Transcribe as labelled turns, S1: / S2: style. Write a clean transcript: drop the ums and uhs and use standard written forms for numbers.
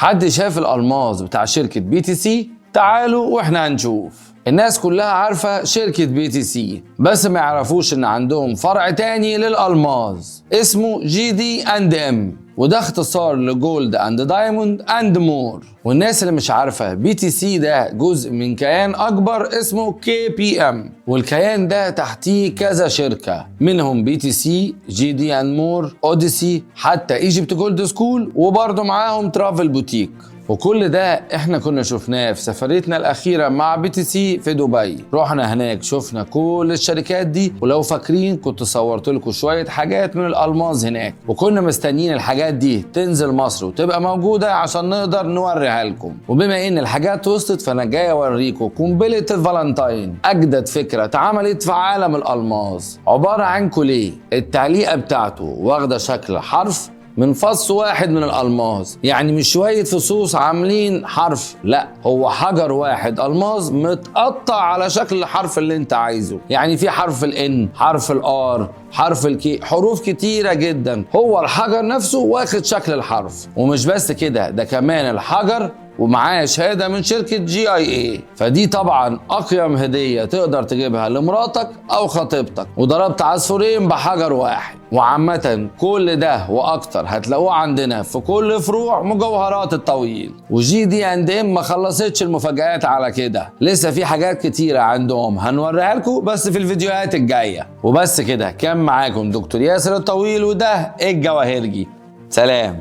S1: حد شاف الألماظ بتاع شركة BTC؟ تعالوا واحنا هنشوف. الناس كلها عارفة شركة BTC، بس ما يعرفوش ان عندهم فرع تاني للألماظ اسمه GD&M، وده اختصار ل Gold and Diamond and More. والناس اللي مش عارفة، BTC ده جزء من كيان اكبر اسمه KPM، والكيان ده تحتيه كذا شركة، منهم BTC، GD and More، Odyssey، حتى Egypt Gold School، وبرضه معاهم Travel Boutique. وكل ده احنا كنا شفناه في سفريتنا الاخيرة مع BTC في دبي. رحنا هناك شفنا كل الشركات دي، ولو فاكرين كنت صورت لكم شوية حاجات من الالماظ هناك، وكنا مستنيين الحاجات دي تنزل مصر وتبقى موجودة عشان نقدر نوريها لكم. وبما ان الحاجات وصلت، فانا جاي اوريكم قنبلة الفالنتاين، اجدد فكرة اتعملت في عالم الالماظ، عبارة عن كوليه التعليقه بتاعته واخده شكل حرف من فص واحد من الألماظ. يعني مش شوية فصوص عاملين حرف، لا، هو حجر واحد ألماظ متقطع على شكل الحرف اللي انت عايزه. يعني في حرف ال N، حرف ال R، حرف ال K، حروف كتيرة جدا، هو الحجر نفسه واخد شكل الحرف. ومش بس كده، ده كمان الحجر ومعاه شهادة من شركة GIA. فدي طبعا اقيم هديه تقدر تجيبها لمراتك او خطيبتك، وضربت عصفورين بحجر واحد. وعامة كل ده واكتر هتلاقوه عندنا في كل فروع مجوهرات الطويل. و GD&M ما خلصتش المفاجآت على كده، لسه في حاجات كتيرة عندهم هنوريها لكم بس في الفيديوهات الجاية. وبس كده، كان معاكم دكتور ياسر الطويل، وده الجواهرجي. سلام.